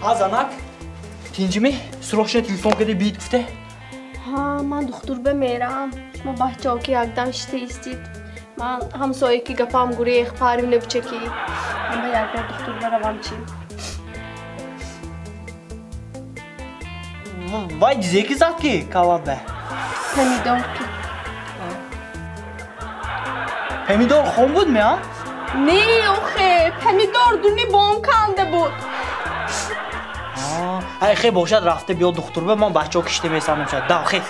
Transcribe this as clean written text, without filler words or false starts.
А занак, тинҷими? Срочно телефон кади биид гуфте? Ҳа, ман духтур ба мерам. Шумо бачаҳо ки якдам шита истид. Ман ҳамсоя ки гапам гурех, парим набучаки. Ман ба як бор духтур баравам чи. Вай зеки зад ки калабе? Помидор ки. Помидор хом буд ми, а? Не, охе, помидор дуни бонканда буд. Ай хе бошад рафта биё духтур ба ман бачаҳо кишта месанам шад. Дав хез.